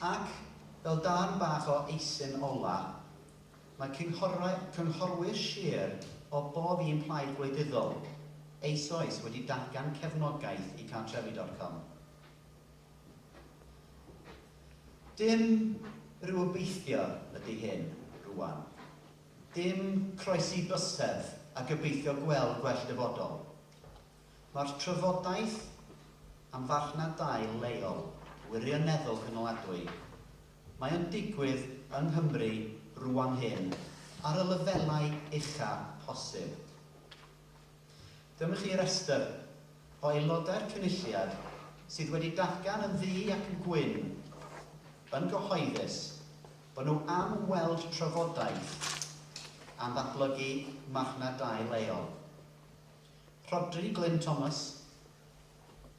Ac, fel darn bach o eisin ola, mae cynghorau, cynghorwyr sir o bob un plaid gwleidyddol eisoes wedi datgan cefnogaeth i cartrefi dot com. Dim rhyw obeithio ydy hyn, rwan. Dim croesi bysedd a gobeithio gweld gwell dyfodol. Mae'r trafodaeth am farchnad dai leol wirioneddol gynaladwy, mae o'n digwydd yng Nghymru rwan hyn ar y lefelau ucha posib. Dyma chi restr o aelodau'r Cynulliad sydd wedi datgan yn ddu ac yn gwyn yn gyhoeddus bod nhw am weld trafodaeth am ddatblygu marchnad dai leol. Rhodri Glyn Thomas,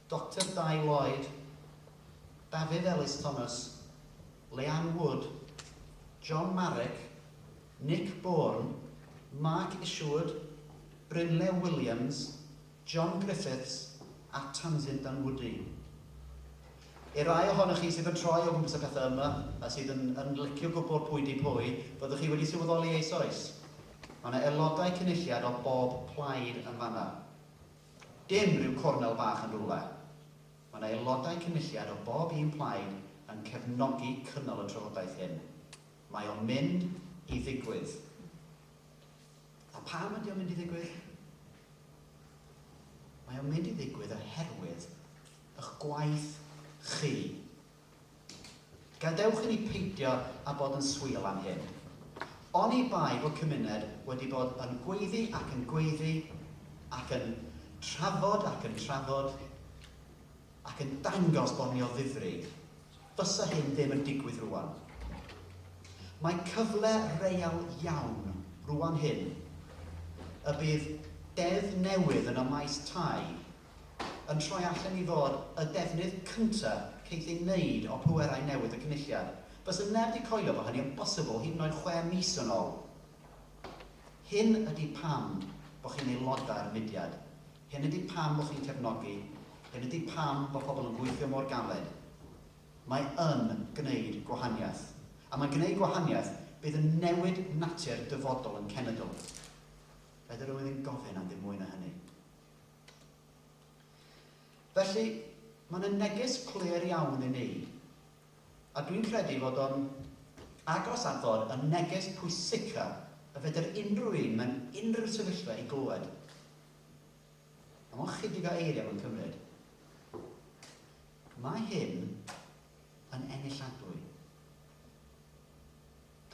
Doctor Dai Lloyd, Dafydd Elis Thomas, Leanne Wood, John Marek, Nick Bourne, Mark Isherwood, Brynle Williams, John Griffiths a Tamsin Dunwoody. I rai ohonoch chi sydd yn troi o gwmpas y pethau yma a sydd yn, yn licio gwybod pwy di pwy, byddwch chi wedi sylweddoli eisoes. Mae yna aelodau cynulliad o bob plaid yn fanna. Dim rhyw cornel bach yn rhywle. Mae yna aelodau cynulliad o bob un plaid yn cefnogi cynnal y trafodaeth hyn. Mae o'n mynd i ddigwydd. A pam ydy o'n mynd i ddigwydd? Mae o'n mynd i ddigwydd oherwydd eich gwaith chi. Gadewch i ni peidio â bod yn swil am hyn. Oni bai bod cymuned wedi bod yn gweiddi ac yn gweiddi ac yn trafod ac yn trafod ac yn dangos bod ni o ddifri, fysa hyn ddim yn digwydd rwan. Mae cyfle real iawn rwan hyn y bydd deddf newydd yn y maes tai yn troi allan i fod y defnydd cynta ceith ei wneud o pwerau newydd y Cynulliad. Fysa neb 'di coelio bod hynny yn bosibl hyd yn oed chwe mis yn ol. Hyn ydi pam bo chi'n aelodau o'r mudiad. Hyn ydi pam bo chi'n cefnogi. Hyn ydi pam bo pobl yn gweithio mor galed. Mae yn gwneud gwahaniaeth. A mae'n gwneud gwahaniaeth bydd yn newid natur dyfodol yn cenedl. Fedr rhywun ddim gofyn am ddim mwy na hynny. Felly, mae 'na neges clir iawn i ni, a dwi'n credu fod o'n agos at fod y neges pwysica y fedr unrhyw un mewn unrhyw sefyllfa ei glywed. A mond chydig o eiriau mae'n cymryd. Mae hyn yn enilladwy.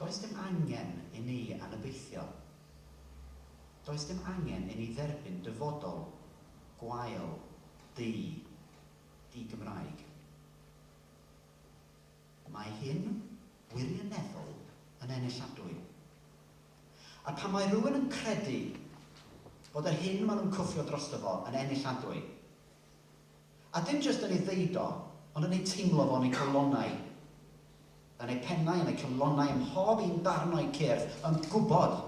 Does dim angen i ni anobeithio. Does dim angen i ni dderbyn dyfodol gwael, du, di-Gymraeg. Mae hyn wirioneddol yn enilladwy. A pan mae rhywun yn credu bod yr hyn maen nhw'n cwffio drosto fo yn enilladwy, a dim jyst yn ei ddeud o, ond yn ei teimlo fo yn eu calonnau, yn eu pennau, yn eu calonnau, ym mhob un darn o'u cyrff, yn gwybod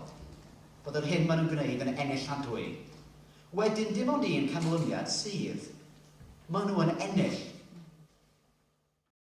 bod yr hyn maen nhw'n gwneud yn enilladwy. Wedyn, dim ond un canlyniad sydd. Maen nhw yn ennill.